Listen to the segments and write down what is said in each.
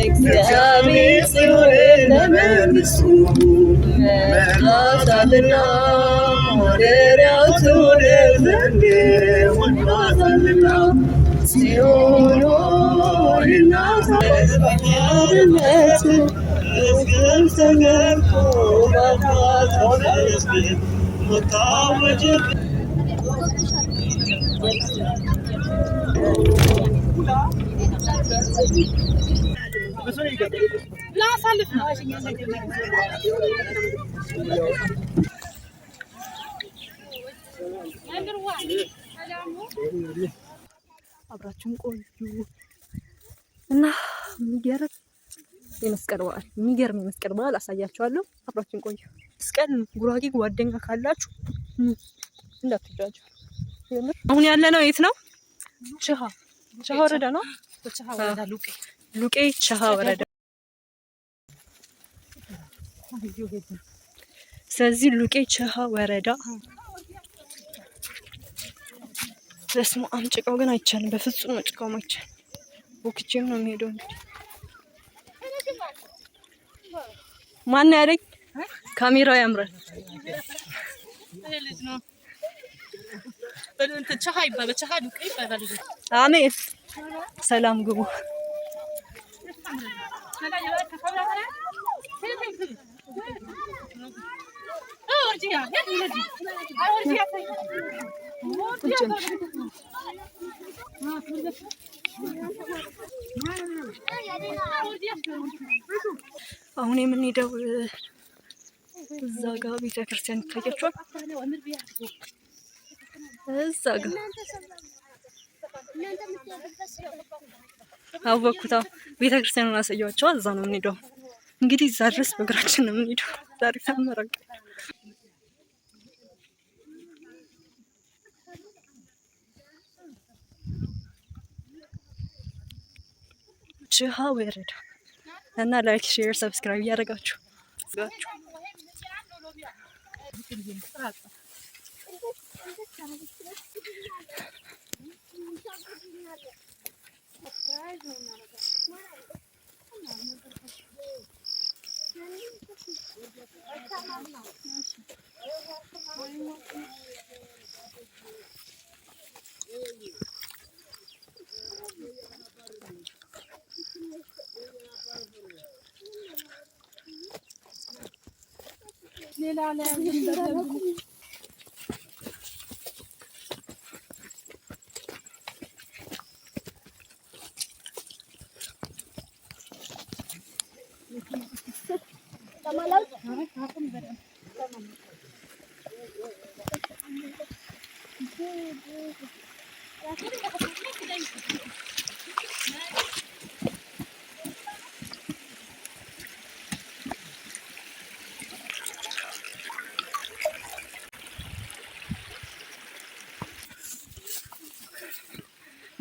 እግዚአብሔር ጽዮንን ለመንግሥቱ መርጧታልና ማደሪያው ትሆን ዘንድ ወዷታልና ጽዮን ሆይ አብራችሁን ቆዩ እና የሚገርም የመስቀል በዓል የሚገርም የመስቀል በዓል አሳያችኋለሁ። አብራችሁን ቆዩ። መስቀል ጉራጌ ጓደኛ ካላችሁ እንዳትጃጁ። አሁን ያለ ነው የት ነው? ችሃ ችሃ ወረዳ ነው። ሉቄ ችሃ ወረዳ። ስለዚህ ሉቄ ችሃ ወረዳ በስመ አብ። ጭቃው ግን አይቻልም፣ በፍጹም ነው ጭቃው አይቻልም። ቦክቼም ነው የሚሄደው። እንግዲህ ማን ያለኝ ካሜራው ያምራል። አሜን። ሰላም ግቡ። አሁን የምንሄደው እዛ ጋ ቤተ ክርስቲያን ይታያችኋል። እዛ ጋ አወኩታ ቤተ ክርስቲያኑን አሳየኋቸዋል። እዛ ነው የምንሄደው። እንግዲህ እዛ ድረስ በእግራችን ነው የምንሄደው። ዛሬ ታመረቅ ችሃ ወረዳ እና like፣ share፣ subscribe እያደረጋችሁ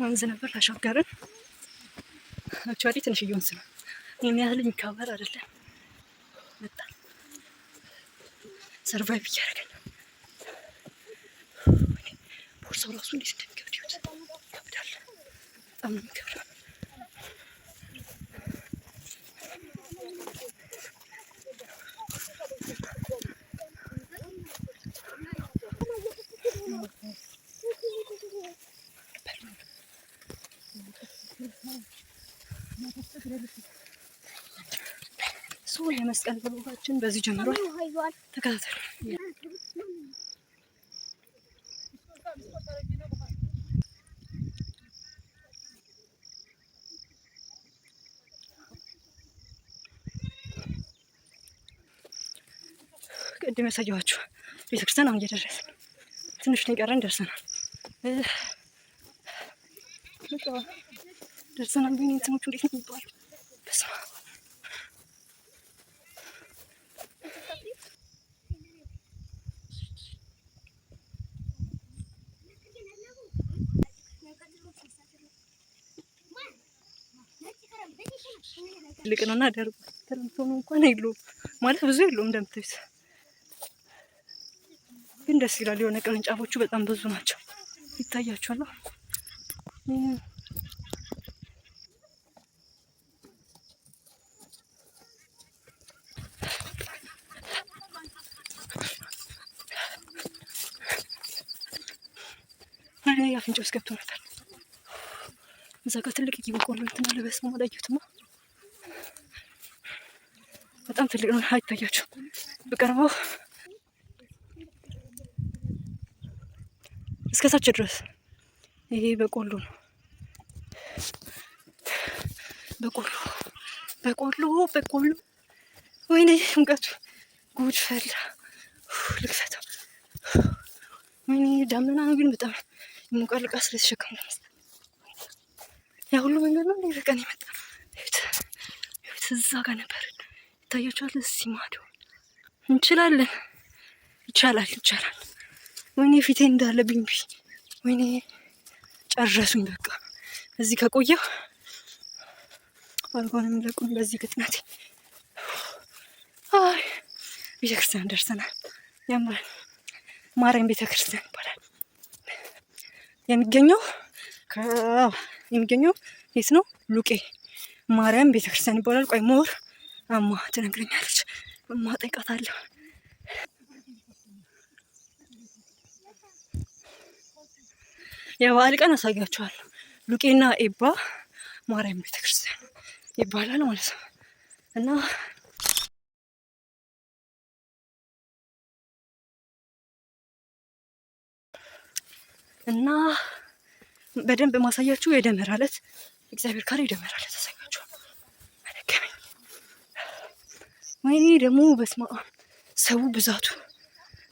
ወንዝ ነበር ተሻገርን። Actually ትንሽዬ ወንዝ ነው፣ ይህን ያህል የሚካበር አይደለም። መጣን survive እያደረገን ነው። ቦርሳው ራሱ እንዴት እንደሚከብድ ይሁት ይከብዳል። በጣም ነው የሚከብደው። የመስቀል vlog ኣችን በዚህ ጀምሯል። ተከታተሉ። ቅድም ያሳየኋችሁ ቤተክርስቲያን አሁን እየደረስን ትንሽ ነው የቀረን፣ ደርሰናል ደርሰናል። ግን እንትኖቹ እንዴት ነው የሚባሉ? በስመ አብ ትልቅ ነውና ደርቧል። ክረምት ሆኖ እንኳን የለውም ማለት ብዙ የለውም እንደምታዩት፣ ግን ደስ ይላል። የሆነ ቅርንጫፎቹ በጣም ብዙ ናቸው፣ ይታያችኋል። አፍንጫ ውስጥ ገብቶ ነበር። እዛ ጋር ትልቅ በቆሎ እንትን አለ። በስመ አብ አላየሁትማ። በጣም ትልቅ ነው፣ አይታያችሁም ብቀርበው እስከ ታች ድረስ ይሄ በቆሎ ነው። በቆሎ በቆሎ በቆሎ። ወይኔ ሙቀቱ ጉድ ፈላ። ልክፈተው። ወይኔ ዳመና ነው ግን በጣም ይሞቃል። ዕቃ ስለተሸከምኩ ነው። ያ ሁሉ መንገድ ነው እንዴ ርቀን የመጣ ነው። እዛ ጋር ነበር ይታያችኋል። እዚህ ማዶ እንችላለን። ይቻላል፣ ይቻላል። ወይኔ ፊቴ እንዳለ ቢንቢ። ወይኔ ጨረሱኝ። በቃ እዚህ ከቆየሁ አልሆነም የሚለቁኝ በዚህ ቅጥነቴ። አይ ቤተክርስቲያን ደርሰናል። ያምራል። ማርያም ቤተክርስቲያን ይባላል። የሚገኘው የሚገኘው የት ነው? ሉቄ ማርያም ቤተክርስቲያን ይባላል። ቆይ more እማ ትነግረኛለች። እማ ጠይቃታለሁ። የበዓል ቀን አሳያችኋለሁ። ሉቄና ኤባ ማርያም ቤተክርስቲያን ይባላል ማለት ነው እና እና በደንብ ማሳያችሁ የደመራ ዕለት እግዚአብሔር ካለ የደመራ ዕለት አሳያችኋለሁ። አደከመኝ። ወይኔ ደግሞ በስመ አብ ሰው ብዛቱ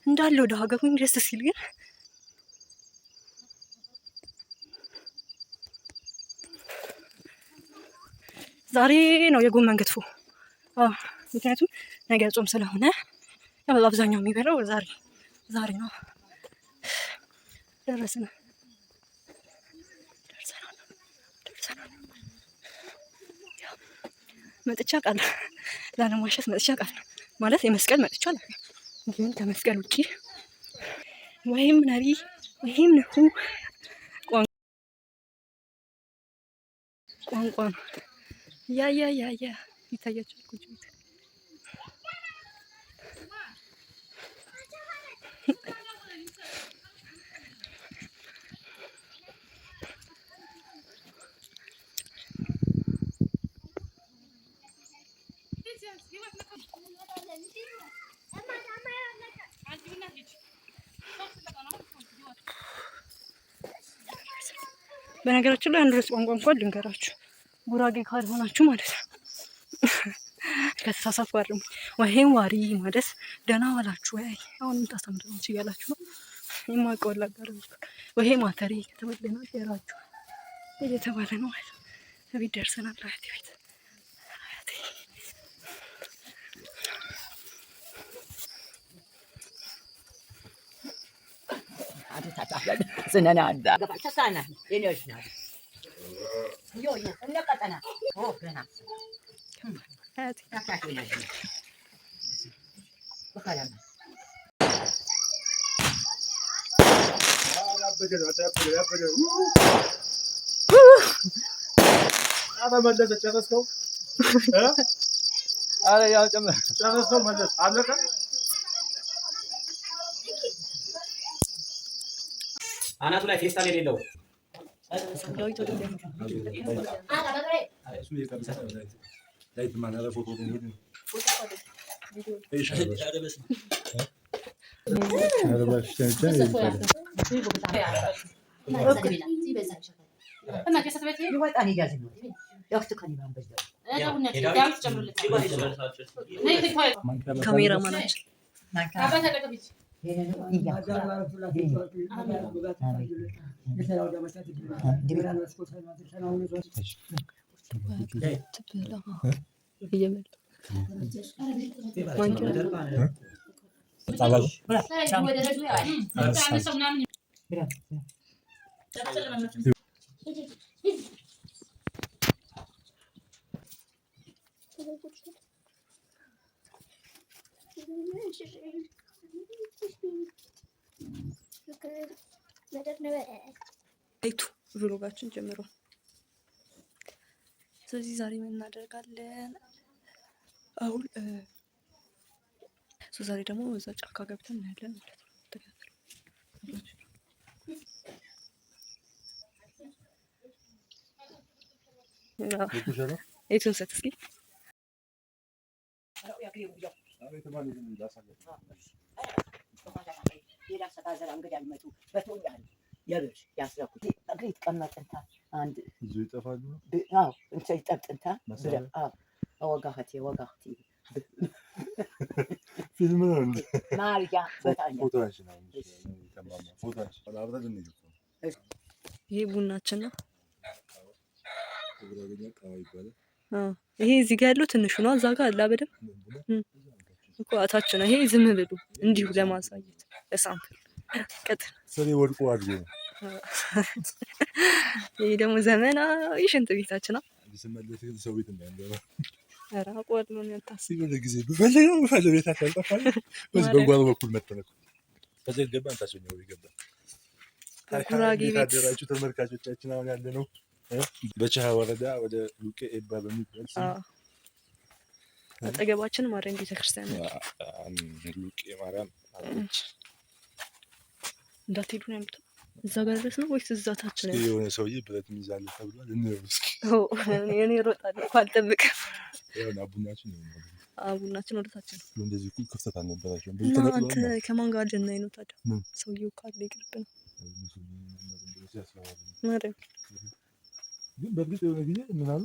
እንዳለ ወደ ሀገሩ ደስ ሲል ግን ዛሬ ነው የጎመን ክትፎ። ምክንያቱም ነገ ጾም ስለሆነ ያው አብዛኛው የሚበላው ዛሬ ዛሬ ነው። ደረስን ደርሰናል ደርሰናል። መጥቻ ቃል ላለማሸት መጥቻ ቃል ማለት የመስቀል መጥቻ አላውቅም፣ ግን ከመስቀል ውጪ ወይም ነሪ ወይም ነሁ ቋንቋ ነው። ያ ያ ያ ያ ይታያችኋል። ቁጭ ቤት በነገራችን ላይ አንድ ሁለት ቋንቋ እንኳን ልንገራችሁ ጉራጌ ካልሆናችሁ ማለት ነው። ከተሳሳትኩ አርሙኝ። ወይም ዋሪ ማለት ደህና ዋላችሁ ወይ አሁንም ታስተምራለች እያላችሁ ነው። የማውቀውን ላጋር ወይ ማተሪ ከተበለና ያላችሁ እየተባለ ነው ማለት ነው። ቤት ደርሰናል። አያቴ ቤት አያቴ መለሰ። ጨረስከው? ኧረ ያው ጨረስከው? መለሰ። አለቀ። አናቱ ላይ ፌስታል የሌለው ካሜራማናችን ይቱ vlog ኣችን ጀምሯል። ስለዚህ ዛሬ ምን እናደርጋለን? አሁን ዛሬ ደግሞ እዛ ጫካ ገብተን እናያለን ማለት ነው። ተከታተሉ። የቱን ሰት እስኪ ይሄ ቡናችን ነው። ይሄ እዚህ ጋር ያለው ትንሹ ነው። እዛ ጋር አለ በደምብ እኮ እታች ነው። ይሄ ዝም ብሎ እንዲሁ ለማሳየት ለ sample። ቀጥል። ስሬ ወድቆ አድጎ ነው። ይሄ ደግሞ ዘመናዊ ሽንት ቤታችን ነው። ስመለስ ግን ሰው ቤት እንዳንገባ። ኧረ አውቀዋለሁ እኔ አታስብ። የሆነ ጊዜ ብፈልገው ብፈልገው ቤታችን አልጠፋም። በዚህ በጓሮ በኩል መጥተን እኮ ከዚያ ገባን፣ ታችኛው ቤት ገባን። ጉራጌ እንዴት ቤት አደራችሁ ተመልካቾቻችን? አሁን ያለ ነው በቸሃ ወረዳ ወደ ሉቄ ኤባ በሚባል ስም አጠገባችን ማርያም ቤተክርስቲያን ነው። ሉቄ ማርያም አለች። እንዳትሄዱ ነው ያሉት። እዛ ጋር ድረስ ነው ወይስ እዛ ታች ነው? የሆነ ሰውዬ ብረት ሚዛለ ተብሏል። እንየው እስኪ። እኔ እሮጣለሁ እኮ አልጠብቅም። ይኸውና ቡናችን ይኸውና። ቡናችን ወደ ታች ነው። እንደዚህ እኮ ክፍተት አልነበራቸውም። ብዙ እና ተነቅሏል። አንተ ከማን ጋር ልናይ ነው ታዲያ? ምን? ሰውዬው ካለ ይቅርብን። ማርያም ግን በእርግጥ የሆነ ጊዜ ምን አሉ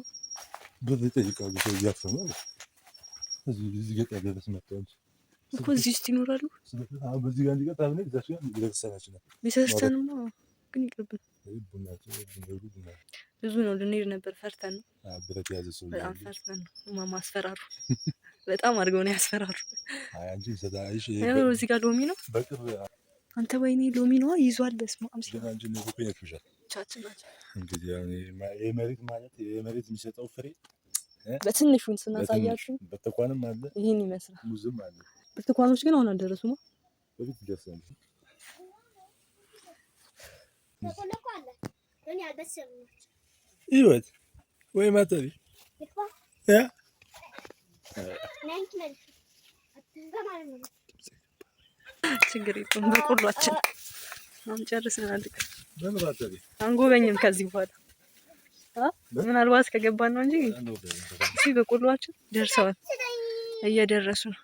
ብር ይጠይቃሉ ሰው እያፈኑ አሉ። እዚህ ገጠር ድረስ መጥተው እንጂ እኮ እዚህ ውስጥ ይኖራሉ። አሁን በዚህ ጋር እንዲቀጥ አብነ እዛች ጋር ቤተክርስቲያናችን ናት። ቤተክርስቲያንማ ግን ይቅርብን። ይህ ቡናችን ቡና ቡና ብዙ ነው። ልንሄድ ነበር ፈርተን ነው። ብረት የያዘ ሰው በጣም ፈርተን ነው። ማማ አስፈራሩ። በጣም አድርገው ነው ያስፈራሩ። አይ አንቺ ሰዳይሽ ይኸው እዚህ ጋር ሎሚ ነው። በቅርብ አንተ ወይኔ ሎሚ ነዋ ይዟል። በስመ አብ ግን አንቺ ነው እኮ ይነክሻል። ቻችን ናቸው። እንግዲህ አሁን ይሄ መሬት ማለት ይሄ መሬት የሚሰጠው ፍሬ በትንሹን ስናሳያችሁ ብርቱካንም አለ ይህን ይመስላል። ሙዝም አለ። ብርቱካኖች ግን አሁን አልደረሱም። በፊት ይደርሳሉ። ይወት ወይ ማተሪ ያ ችግር የለውም። በቆሏችን አሁን ጨርሰናል። በምን ባተሪ አንጎበኝም ከዚህ በኋላ ምናልባት ከገባን ነው እንጂ እዚህ በቆሏችን ደርሰዋል፣ እየደረሱ ነው።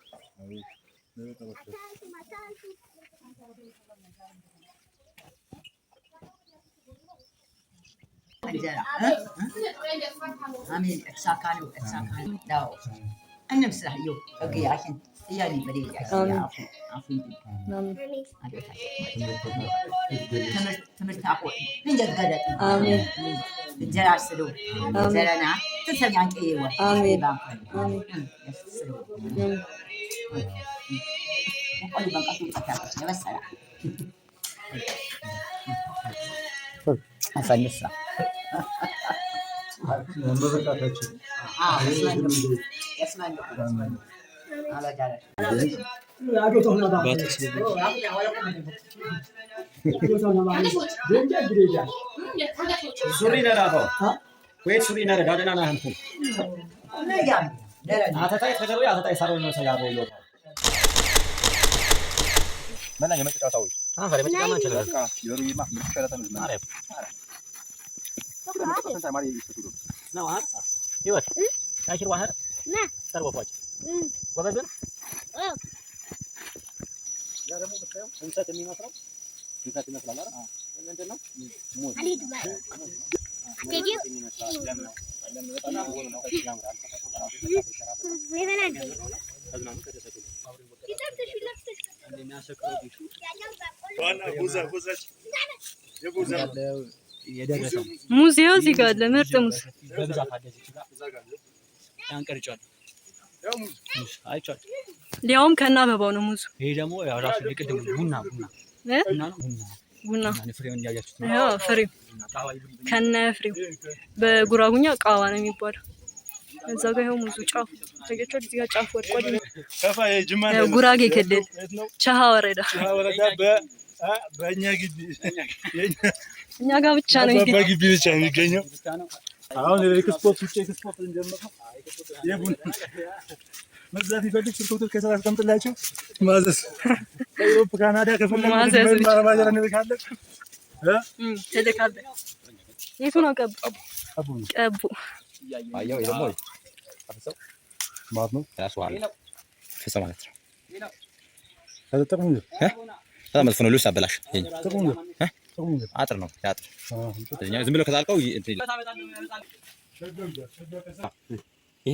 ሱሪ ነዳፈው ወይ ሱሪ ነዳ ዳደና ናህንኩ አተታይ ተደሩ አተታይ ሳሮ ነው ሰያቦ ይወጣ ያ ደግሞ የምታየው እንሰት የሚመስለው እንሰት ይመስላል አይደል? ምንድን ነው? ሙዝ ሙዝ ይኸው እዚህ ጋር አለ። ምርጥ ሙዝ ሊያውም ከነ አበባው ነው ሙዙ። ይሄ ደግሞ ያው ራሱ የቅድሙ ቡና ቡና ቡና ነው። ፍሬው ከነ ፍሬው በጉራጉኛ ቃዋ ነው የሚባለው። እዛ ጋር ይኸው ሙዙ ጫፉ ታያችኋል። እዚህ ጋር ጫፉ ወድቋል። ጉራጌ ክልል ቸሃ ወረዳ በእኛ ግቢ እኛ ጋር ብቻ ነው በግቢ ብቻ የሚገኘው። አሁን ኤክስፖርት ውጭ ኤክስፖርት እንጀምር ነው። የቡና መግዛት ይፈልግ ስልክ ቁጥር ከስር አስቀምጥላቸው ማዘዝ። ከ Europe ካናዳ ከፈለጉ ማረባጀር እንልካለን ትልካለህ። የቱ ነው ቀቡ? ቀቡ አየው። ይሄ ደግሞ ማለት ነው ፍሰው ማለት ነው። ጥቅሙ በጣም መጥፎ ነው። ልብስ አበላሽ። አጥር ነው አጥር። ዝም ብሎ ከታልቀው ይሄ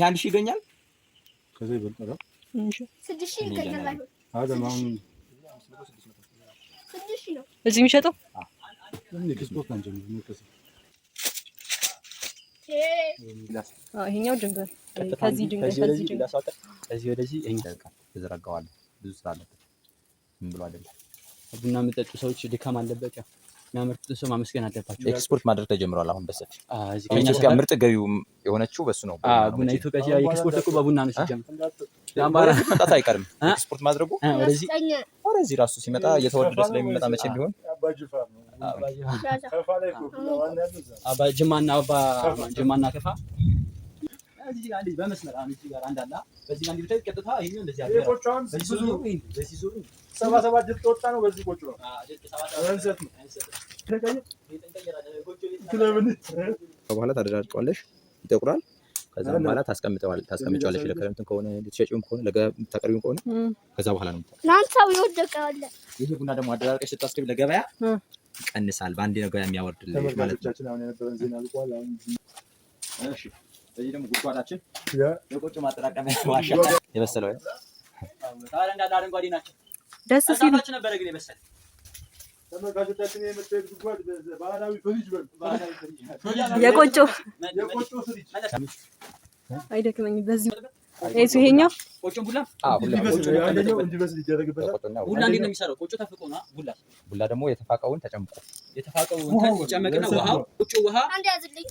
1000 ይገኛል። እዚህ የሚሸጠው ይሄኛው ድንበር ከዚህ ድንበር ከዚህ ወደዚህ ይዘረጋዋል። ብዙ ስራ አለበት። ዝም ብሎ አይደለም። ቡና የሚጠጡ ሰዎች ድካም አለበት። ያው የሚያመርቱትን ሰው ማመስገን አለባቸው። ኤክስፖርት ማድረግ ተጀምሯል። አሁን በሰፊ ኢትዮጵያ ምርጥ ገቢው የሆነችው በሱ ነው። ቡና ኢትዮጵያ ኤክስፖርት እኮ በቡና ነው ሲጀምር። መምጣት አይቀርም ኤክስፖርት ማድረጉ ወደዚህ ራሱ ሲመጣ እየተወደደ ስለሚመጣ መቼም ቢሆን አባ ጅማና አባ ጅማና ከፋ እዚህ ጋር በመስመር አሁን እዚህ ጋር አንድ አለ። በዚህ ጋር እንዲህ ቀጥታ ይሄኛው እንደዚህ አለ። በዚህ ዙር በዚህ ዙር 77 ድርቅ ወጣ ነው። በዚህ ቆጮ ነው እንሰት ነው። በኋላ ታደራርቀዋለሽ፣ ይጠቁራል። ከዛ በኋላ ታስቀምጫዋለሽ። ለክረምትም ከሆነ ልትሸጪውም ከሆነ ለታቀርቢውም ከሆነ ከዛ በኋላ ነው ናንሳው ይወደቀዋል። ይሄ ቡና ደግሞ አደራርቀሽ ስታስገቢ ለገበያ ይቀንሳል። በአንዴ ነው ገበያ የሚያወርድልሽ ማለት ነው። እሺ በዚህ ደግሞ ጉድጓዳችን የቆጮ ማጠራቀሚያ ዋሻ የበሰለው አረንጓዴ ናቸው። ደስ ሲሉ ነበረ ግን የበሰለ ተመልካቾቻችን የምታዩት ጉድጓድ ባህላዊ ፍሪጅ የቆጮ የቆጮ ፍሪጅ አይደክመኝም። በዚህ እሱ ይሄኛው ቆጮ ቡላ እንዲበስል ይደረግበታል። ቡላ እንዴት ነው የሚሰራው? ቆጮ ተፍቆ ነው። ቡላ ቡላ ደግሞ የተፋቀውን ተጨምቆ የተፋቀው ይጨመቅና ውሃው ቆጮ ውሃ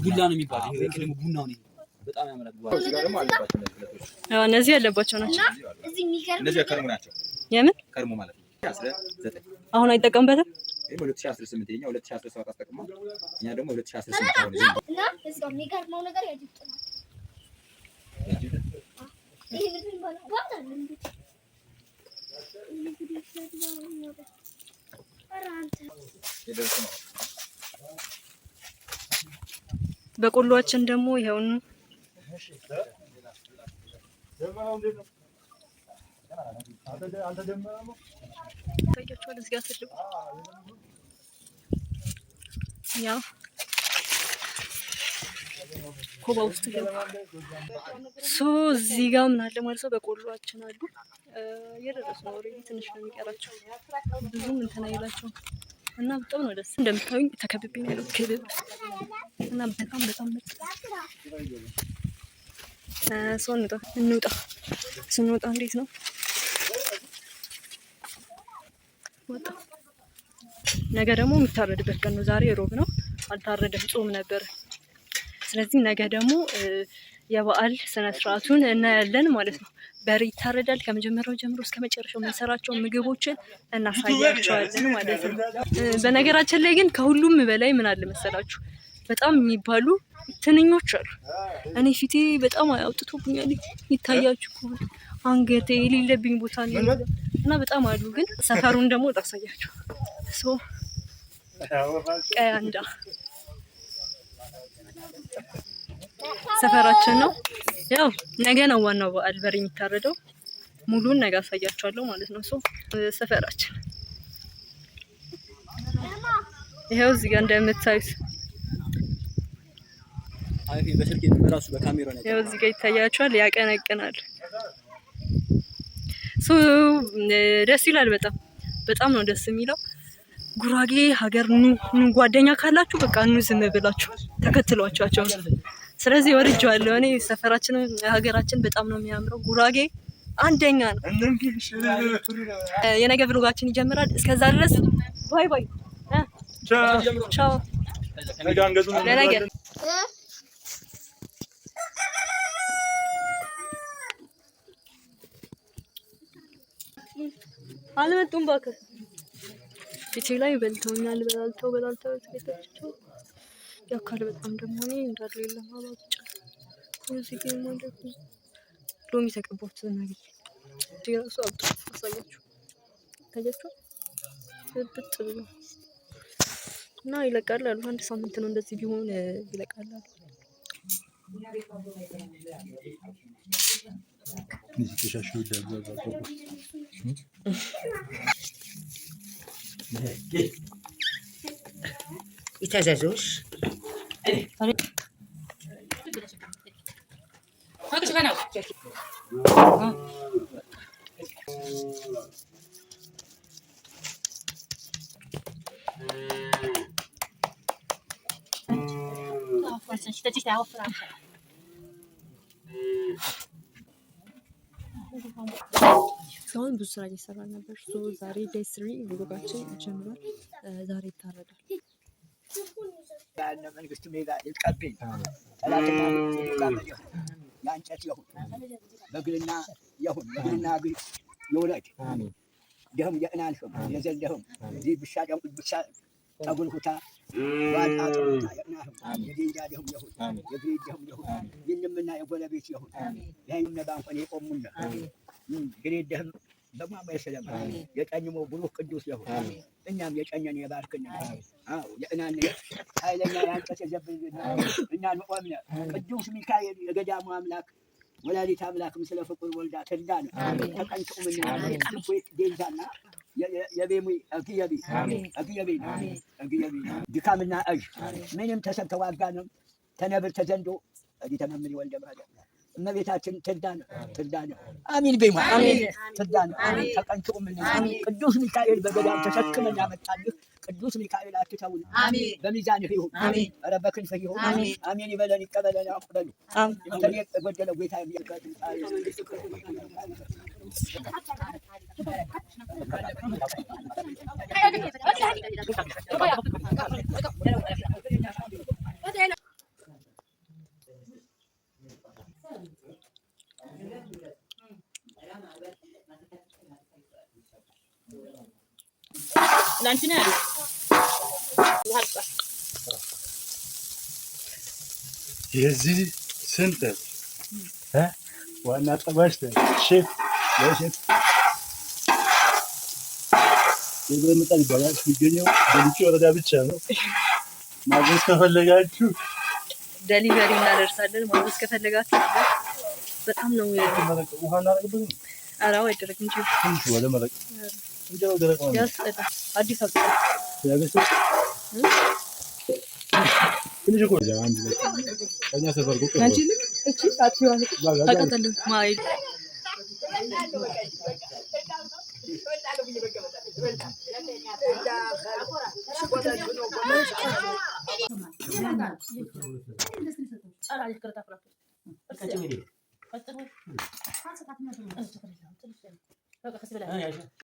ቡላ ነው የሚባለው። ይሄ ደግሞ ቡናው ነው። በጣም ያምራል። እነዚህ ያለባቸው ናቸው። እነዚህ ከርሙ ናቸው። የምን ከርሙ ማለት ነው? 19 አሁን አይጠቀምበትም። ይሄ 2018 ይሄኛው 2017 አስጠቅሟል። እኛ ደግሞ 2018 አሁን እዚህ እና እዛው የሚገርመው ነገር ያጅብጥ ነው። በቆሎአችን ደግሞ ይኸውን ታያችኋል። እዚህ ጋር ትልቁ ያ ኮባ ውስጥ ገባ። so እዚህ ጋር ምን አለ ማለት ነው፣ በቆሎአችን አሉ እየደረሱ ነው። already ትንሽ ነው የሚቀራቸው፣ ብዙም እንትን አይላቸውም እና በጣም ነው ደስ እንደምታዩኝ ተከብቤ ነው ያለው ክብብ እና በጣም በጣም ምርጥ ሰው እንውጣ እንውጣ። ስንወጣ እንዴት ነው ወጣ። ነገ ደግሞ የሚታረድበት ቀን ነው። ዛሬ ሮብ ነው፣ አልታረደም፣ ጾም ነበር። ስለዚህ ነገ ደግሞ የበዓል ስነ ስርዓቱን እናያለን ማለት ነው። በሬ ይታረዳል። ከመጀመሪያው ጀምሮ እስከ መጨረሻው የምንሰራቸው ምግቦችን እናሳያቸዋለን ማለት ነው። በነገራችን ላይ ግን ከሁሉም በላይ ምን አለ መሰላችሁ በጣም የሚባሉ ትንኞች አሉ። እኔ ፊቴ በጣም አውጥቶብኛል፣ ይታያችሁ ከሆነ አንገቴ የሌለብኝ ቦታ ነው እና በጣም አሉ። ግን ሰፈሩን ደግሞ ላሳያችሁ። so ቀያንዳ ሰፈራችን ነው። ያው ነገ ነው ዋናው በዓል በሬ የሚታረደው። ሙሉን ነገር አሳያችኋለሁ ማለት ነው። So ሰፈራችን ይኸው እዚህ ጋር እንደምታዩት ይኸው እዚህ ጋር ይታያችኋል። ያቀነቅናል። So ደስ ይላል። በጣም በጣም ነው ደስ የሚለው። ጉራጌ ሀገር ኑ ኑ፣ ጓደኛ ካላችሁ በቃ ኑ፣ ዝም ብላችሁ ተከትሏቸው። ስለዚህ ወድጄዋለሁ። እኔ ሰፈራችን ሀገራችን በጣም ነው የሚያምረው። ጉራጌ አንደኛ ነው። የነገ vlog ኣችን ይጀምራል። እስከዛ ድረስ bye bye፣ ቻው። ለነገ አልመጡም። እባክህ ፊቴ ላይ በልተውኛል። በላልተው በላልተው ተገጣጭተው ያካል በጣም ደግሞ እኔ እንዳለ የለም አባብጫለሁ። እዚህ ግን ማለት ነው ሎሚ ተቀባሁት ዝናብዬ ራሱ አብጦ አሳያችሁ ታያችሁ ብጥ ብሎ እና ይለቃል አሉ። አንድ ሳምንት ነው እንደዚህ ቢሆን ይለቃል አሉ። እስካሁን ብዙ ስራ እየሰራ ነበር። ዛሬ day 3 vlog ኣችን ጀምሯል። ዛሬ ይታረዳል። መንግስቱ ይቀብል ጠላትና የእንጨት ይሁን በግልና ይሁን በግልና ግል ይውረድ ደህም የእናንሽም የዘለህም ብሻ ብሻ ጠጉር ሁታ ዋጣ ጥሩታ የእናህም የጌንጃ ደህም ይሁን የግሬ ደህም ይሁን ይንምና የጎረቤት ይሁን ይህንም ነባንኮን የቆሙና ግሬ ደህም በማማ የሰለማ የቀኝሞ ብሩህ ቅዱስ ይሁን እኛም የቀኘን የባርክን። አዎ የእናን ኃይለኛ ያንጨት የዘብልና እኛን ቆምነ ቅዱስ ሚካኤል የገዳሙ አምላክ ወላዲተ አምላክ ምስለ ፍቁር ወልዳ ትርዳን ተቀንጭቁምና ትኩት ዴንዛና የቤሙ አግየቢ አግየቢ አግየቢ ድካምና እዥ ምንም ተሰብ ተዋጋንም ተነብር ተዘንዶ እዲ ተመምሪ ወልደ ማርያም እመቤታችን ትርዳን ትርዳን። አሚን በይማ አሚን ትርዳን ተቀንጭቁምና ቅዱስ ሚካኤል በገዳም ተሸክመን ያመጣልህ ቅዱስ ሚካኤል አትተውን፣ በሚዛንህ ይሁን፣ ኧረ በክንፍህ ይሁን። አሜን ይበለን ይቀበለን አቅበሉ ከኔ የጎደለው ጌታ የዚህ ስንት ዋና ጠባሽ ሼፍ ለሼፍ የብረት ምጣድ ይባላል። የሚገኘው በልቂ ወረዳ ብቻ ነው። ማዘዝ ከፈለጋችሁ delivery እናደርሳለን። ማዘዝ ከፈለጋችሁ በጣም ነው። ውሃ እናደርግበት ነው። ኧረ አይደረግም እንጂ ትንሽ ወደ መረቅ እንጀራው ደረቅ ነው። ያስጠላል። አዲስ አበባ ትንሽ እኮ ከእኛ ሰፈር እኮ ቅርብ ነው። ታውቃታለህ ማይ